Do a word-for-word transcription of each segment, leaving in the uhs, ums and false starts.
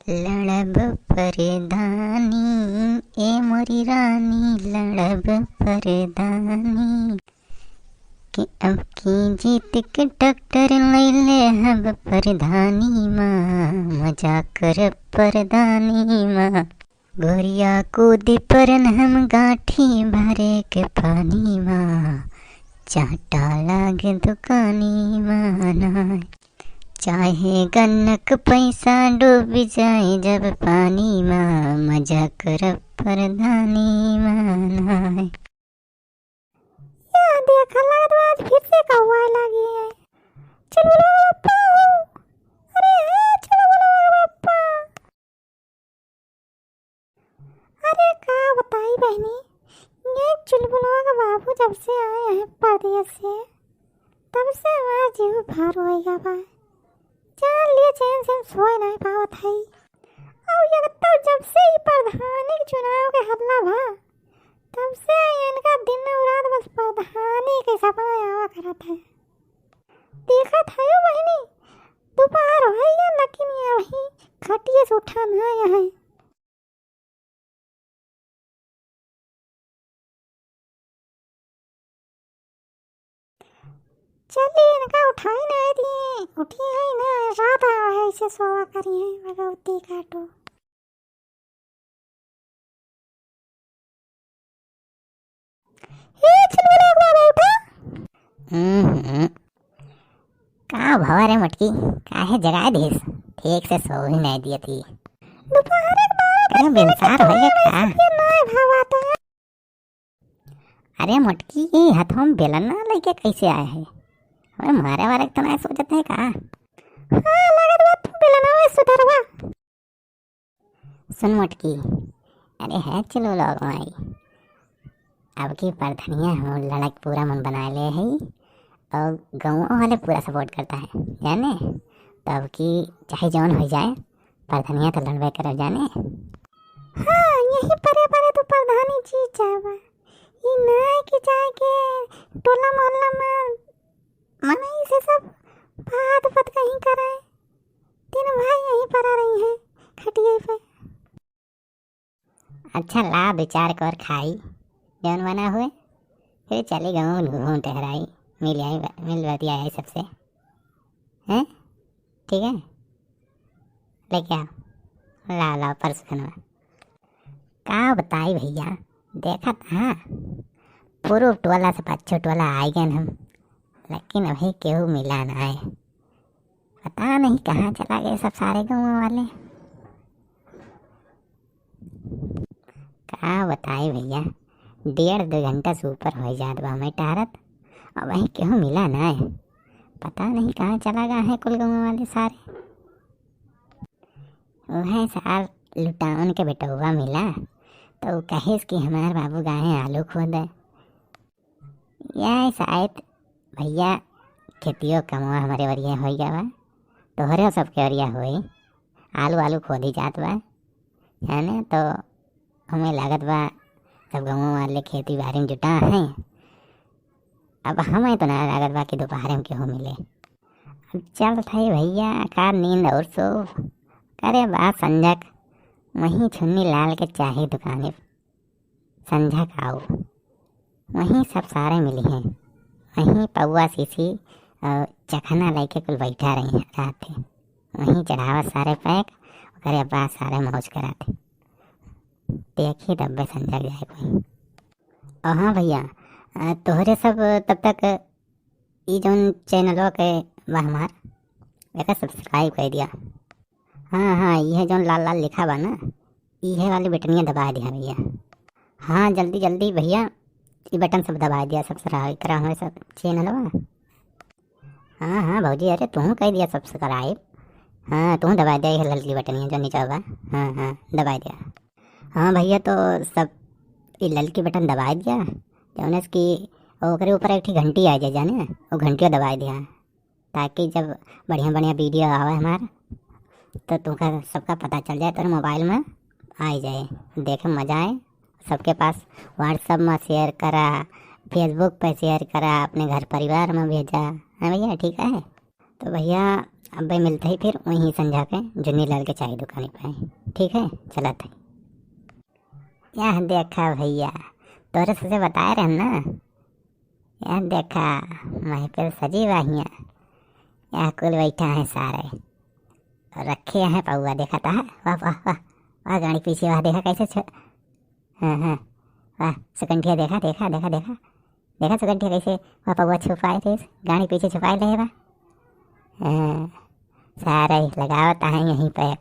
लड़ब परधानी, ए मोरी रानी, लड़ब परधानी। कि अब की जीत के ट्रैक्टर लैले हब परधानी मा, मजा करब परधानी मा। गोरिया कूदी परन हम गांठी भरे के पानी मा, चाटा लागे दुकानी मा ना। चाहे गन्नक पैसा डूबि जाए जब पानी मा, मजा करब परधानी मा नाय। या देखा, लागत बा आज फिर से कौआ लागी है। चुलबुलवा बप्पा हो, अरे हे चुलबुलवा बप्पा। अरे का बताई बहिनी, ये चुलबुलवा के बाबू जब से आए हैं परदेस से, तब से हमार जीव भार होइ गा बा। जान लिए चैन से हम सोए नाहीं पावत हई। अउर एक तो जब से ई परधानी के चुनाव के हल्ला भा, तब से इनका दिन अउर रात बस परधानी के सपना आवा करत है। देखत हयो बहिनी, दुपहर होइ गा, लेकिन ये अबहीं खटिए से उठा नाहीं है। चली, इनका उठाई नाहीं दिए, उठी है ना, रात आवा है, इसे सोवा करी है भगवती काटो। ए, चुलबुला के बाबा उठा। हम्म, हम्म। का भवा रे मोटकी, काहे जगाए दिस? ठीक से सोवही नाहीं दियत ही। दोपहर के बारह अरे, बज गए, बिनसार तो होइ गा का? ये नाहीं भवा तो। अरे मोटकी, ई हथवा में बेलना लइके कैसे आए है? हमें मारे वारे के तो नाहीं सोचत है का? हाँ, लागत बा तू बेलना में सुधरवा। सुन मोटकी, अरे हे चलो लोग माई, अब की परधनिया हम लड़क पूरा मन बनाए ले है अउर गाँव वाले पूरा support करता है, जाने? तो अब की चाहे जौन होइ जाए, परधनिया तो लड़बे करब, जाने? हाँ, यही परे परे तू परधानी जी जावा। ई नाहीं कि जाए के टोला मोहल्ला में मनई से सब बात बात कहीं करे। तीन भाई यहीं परा रही हैं खटिए पे। अच्छा ला विचार कर खाई, जौन बना हुए, फिर चली गाँव घूम टहराई, मिल आई, मिल बतियाई सबसे, हैं? ठीक है, लेके आओ, ला ला परसों खनवा। का बताई भइया, देखत हाँ, पूरब टोला से पच्छो टोला आइ गएन हम, लेकिन अबहीं केहू मिला नाहीं। पता नहीं कहाँ चला गए सब सारे गाँव वाले। का बताई भइया, डेढ़ दो घंटा से ऊपर होइ जात बा हमें टहरत, अबहीं केहू मिला नाहीं। पता नहीं कहाँ चला गा है कुल गाँव वाले सारे। उहे सार लुटावन के बेटउआ मिला, तो ऊ कहिस कि हमार बाबू गा हैं आलू खोदे। या शायद भइया खेतियो कमवा हमरे ओरिया होइ गा बा, तोहरे सबके ओरिया होई, आलू आलू खोदी जात बा, जाने तो हमें लागत बा सब गाँव वाले खेती बाड़ी में जुटा हैं। अब हमें तो ना लागत बा कि दोपहरे में केहू मिले। अब चल थे भइया, का नींद और सो करे बा संझक, वहीं छुन्नी लाल के चाही दुकाने संझक आओ, वहीं सब सारे मिली हैं, वहीं पौआ शीशी और चखना लेके कुल बैठा रही हैं रात है, वहीं चढ़ावा सारे पैक, ओकरे बाद सारे मौज कराते। देखी तब्बे संझक जाए कोई। और हाँ भइया, अ, तोहरे सब तब तक ई जौन चैनलवा के बा हमार, एका subscribe कर दिया। हाँ, हाँ, इहे जौन लाल लाल लिखा बा ना, इहे वाली बटनिया दबा दिया भइया। हाँ, जल्दी, जल्दी भइया, ई बटन सब दबा दिया, subscribe करा हमारे सब चैनलवा। हाँ, हाँ, भौजी, अरे, तू कर दिया subscribe। हाँ, तू दबा दिया, इहे ललकी बटनिया जौन नीचे बा। हाँ, हाँ, दबा दिया। हाँ भइया, तो सब ई ललकी बटन दबाइ दिया, जौन से कि ओकरे ऊपर एक ठी घंटी आ जाए, जाने, वो घंटियो दबाइ दिया, ताकि जब बढ़िया बढ़िया video आवे हमार, तो तुमका सबका पता चल जाए, तोरे mobile में आ जाए, देखे में मजा आए। सबके पास WhatsApp में share करा, Facebook पे share करा, अपने घर परिवार में भेजा, है भइया, ठीक है? तो भइया, अब्बे मिलत ही फिर वहीं संझा के जुन्नी लाल के चाय दुकानी पे। ठीक है, चलत है। यह देखा भैया, तोरे से बताए रहन ना, यह देखा, महफिल सजी बा हियाँ। यह कुल बैठा है सारे। रखे हैं पौवा, देखा था? वाह, वाह, वाह। वाह, गाड़ी पीछे, वाह, देखा कैसे छ-, हाँ, हाँ। वाह, सुकंठिया देखा, देखा, देखा, देखा। देखा सुकंठिया कैसे वाह पौवा छुपाए थे, गाड़ी पीछे छुपाए रहे बा। हाँ, सारे लगावत हैं यहीं पे।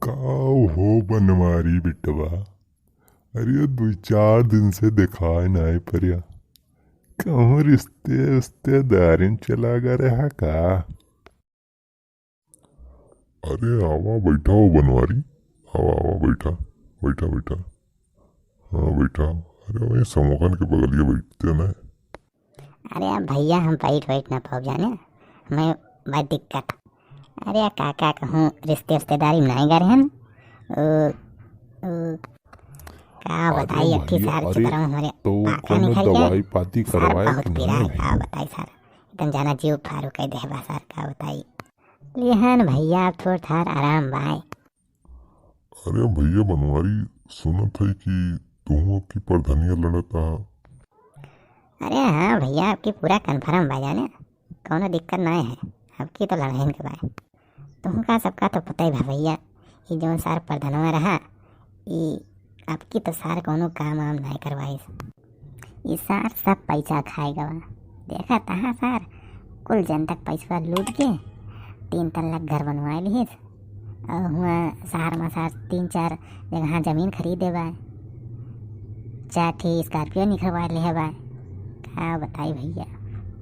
का हो बनवारी बिटवा? अरे, दुई चार दिन से देखाए नाई परिया। कहूँ रिश्ते उस्तेदारी में चला गा रहा का? अरे, आवा, बैठा हो बनवारी। आवा, आवा, बैठा, बैठा, बैठा। हाँ, बैठा। अरे, वही समोखन के बगलिया बैठते ना। अरे, अब भैया, हम बैठ, बैठ ना पाउब जाने, हमें बा दिक्कत। अरे, का, का कहूँ, रिश्ते रिश्तेदारी में नाई गा रहन। ओ, ओ, का अरे बताई, अक्खी भैया, सार के अरे, तरह हमारे तो पाका कोनो निकल गया। दवाई पाती सार करवाए बहुत कि पिराए, नहीं? का बताई सार, एकदम जाना जीव फारू कह दे बा सार, का बताई। लिहन भैया, अब थोड़ थार आराम बाय। अरे भैया बनवारी, सुनत है कि तुहूँ अब की परधनिया लड़त हा। अरे हाँ भैया, अब की पूरा confirm बा जाने, कौनो दिक्कत नाय है, अब की तो लड़ाइन के बाय। तुमका सबका तो पता ही बा भैया, ई जौन सार परधनवा रहा, ई अब की तो सार कौनो काम वाम नाय करवाइस। ई सार सब पैसा खाए गवा। देखा तहा सार, कुल जनता के पैसवा लूट के तीन तल्ला घर बनवाए लिहिस। और हुआ शहर में सार तीन चार जगह जमीन खरीदे बा, चार ठी Scorpio निकलवा ले बा। का बताई भैया,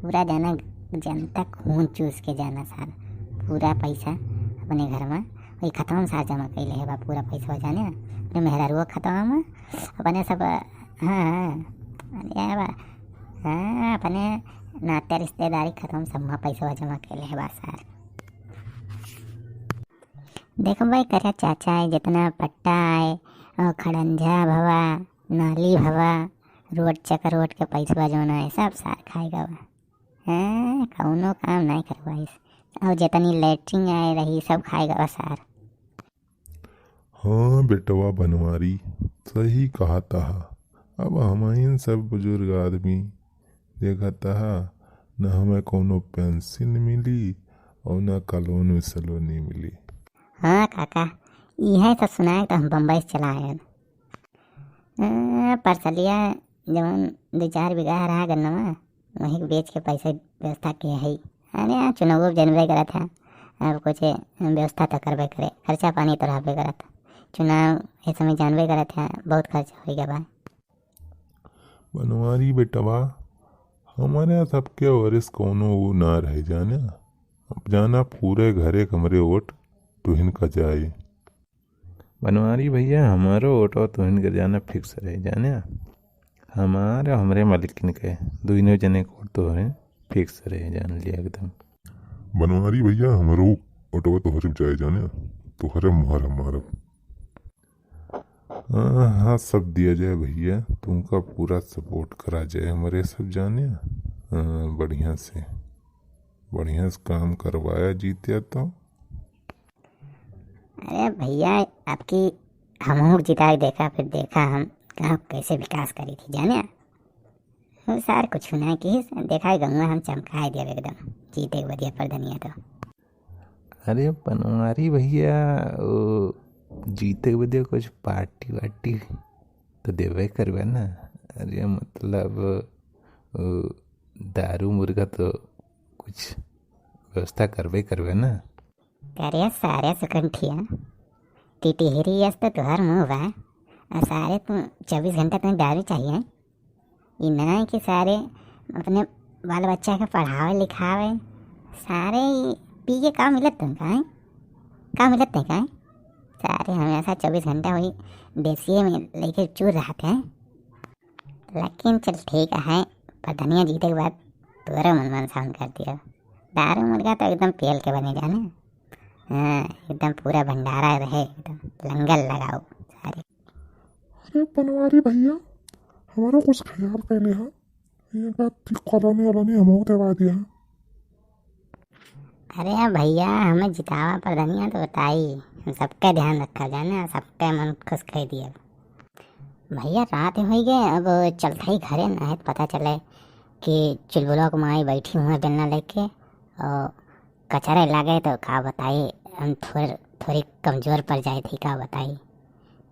पूरा जाना जनता खून चूस के जाना सार, पूरा पैसा अपने घर में वही खतवा में सार जमा कैले है बा, पूरा पैसा जाने अपने मेहरारुआ खतवा में अपने सब, हाँ, हाँ, अरे बा, हाँ, अपने नाते रिश्तेदारी खतवा में सब में पैसा जमा कैले है बा सार। देखबे करे चाचा है, जितना पट्टा है, और खड़ंजा भवा, नाली भवा, रोड चक रोड के पैसवा जौन है, सब सार खाए गवा। हैं, कौनो काम नाय करवाइस। और जितनी लेटरिन आए रही, सब खाए गवा सार। हाँ बेटवा बनवारी, सही कहा तहा। अब हमाइन सब बुजुर्ग आदमी देखा तहा, न हमें कौनो पेंशन मिली और न कॉलोनी सलोनी मिली। हाँ काका, इहे सब सुनाए तो हम बम्बई से चला आयन। अ, परसलिया जवन दो चार बीघा रहा गन्नवा, वही के बेच के पैसा व्यवस्था किए है। अरे यार, चुनाव अब जानबे करत है, अब कुछ व्यवस्था तो करबे करे, खर्चा पानी तो रहबे करत। चुनाव ये समय जानबे करत है, बहुत खर्चा हो गया बा। बनवारी बेटवा, हमारे सबके ओरिस कौनो वो ना रहे जाने। अब जाना पूरे घरे के हमरे वोट तुहिन का जाए। बनवारी भैया, हमारो वोटवा तुहिन के जाना fix रहे जाने। हमारे, हमरे मालिकिन के, दुइनो जने के वोट तोहरे fix रहे, जान लिया एकदम। बनवारी भैया, हमरो वोटवा तोहरे जाए जाने, तोहरे मुहर हम मारब। हाँ, हाँ, सब दिया जाए भैया, तुमका पूरा support करा जाए हमरे सब जाने। हाँ, बढ़िया से, बढ़िया से काम करवाया जीत्या तो। अरे भैया, अब की हमहू जिताए देखा, फिर देखा हम गाँव कैसे विकास करी थी जाने। वो सार कुछ ना किहिस, देखा गंगा हम चमकाए देब एकदम, जीते के बदिया परधनिया तो। अरे बनवारी भैया, वो जीते के बदिया कुछ party वार्टी तो देबे करबे ना। अरे मतलब, वो दारू मुर्गा तो कुछ व्यवस्था करबे करबे ना। करे सारे सुकंठिया, टिटिहरी यस तो तुहर मुँह बा, और सारे तू चौबीस घंटा तुम्हें दारू चाहिए। ई ना है कि सारे अपने बाल बच्चा के पढ़ावे लिखावे, सारे ई पी के का मिलत तुमका है? का मिलत है का है? सारे हमेशा चौबीस घंटा वही देसिए में लेके चूर रहते हैं। लेकिन चल ठीक है, परधनिया जीते के बाद तोरा मन मन शांत कर दिया। दारू मुर्गा तो एकदम पेल के बने जाने। हाँ, एकदम पूरा भंडारा रहे, एकदम लंगर लगाओ सारे। अरे बनवारी भैया, हमारा कुछ ख्याल कैले हा, ये बात ठीक कॉलोनी वालों ने हमको देवा दिया। अरे यार भैया, हमें जितावा प्रधानिया तो बताई, हम सबका ध्यान रखा जाने, सबका मन खुश कर दिया। भैया, रात होइ गए, अब चलत ही घरे, नहीं तो पता चले कि चुलबुलवा के माई बैठी हुए बेलना लेके और कचरा लागे तो का बताई, हम थोड़-, थोड़ी कमजोर पड़ जाए थी, का बताई।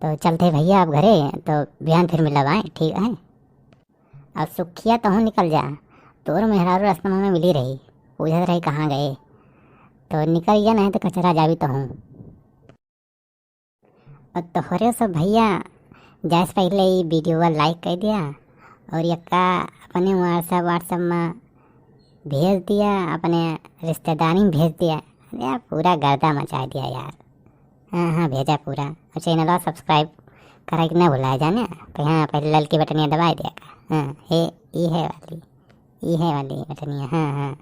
तो चलत ही भैया अब घरे, तो बिहान फिर मिलब आए, ठीक है? अब सुखिया तहूँ निकल जा, तोर मेहरारू रास्ता में मिली रही, पूछत रही कहाँ गए, तो निकल जा, नहीं तो कचरा जाबी तहूँ। और तोहरे सब भैया, जाए से पहले ई video like कर दिया और यक्का अपने WhatsApp, WhatsApp में भेज दिया, अपने रिश्तेदारी में भेज दिया। अरे यार, पूरा गर्दा मचा दिया यार। हाँ, हाँ, भेजा पूरा। और channel subscribe करे के ना भुलाए जाने। तो हाँ, पहले ललकी बटनिया दबाए दिया का। हाँ, हे, ई है वाली, ई है वाली बटनिया। हाँ, हाँ,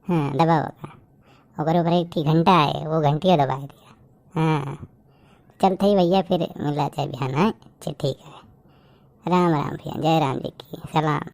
हाँ, दबाओ का। ओकरे ऊपर एक ठी घंटा है, वो घंटिया दबाए दिया। हाँ, चलत ही भैया, फिर मिला जाए बिहान, हाँ? अच्छा, ठीक है। राम राम भैया, जय राम जी की, सलाम।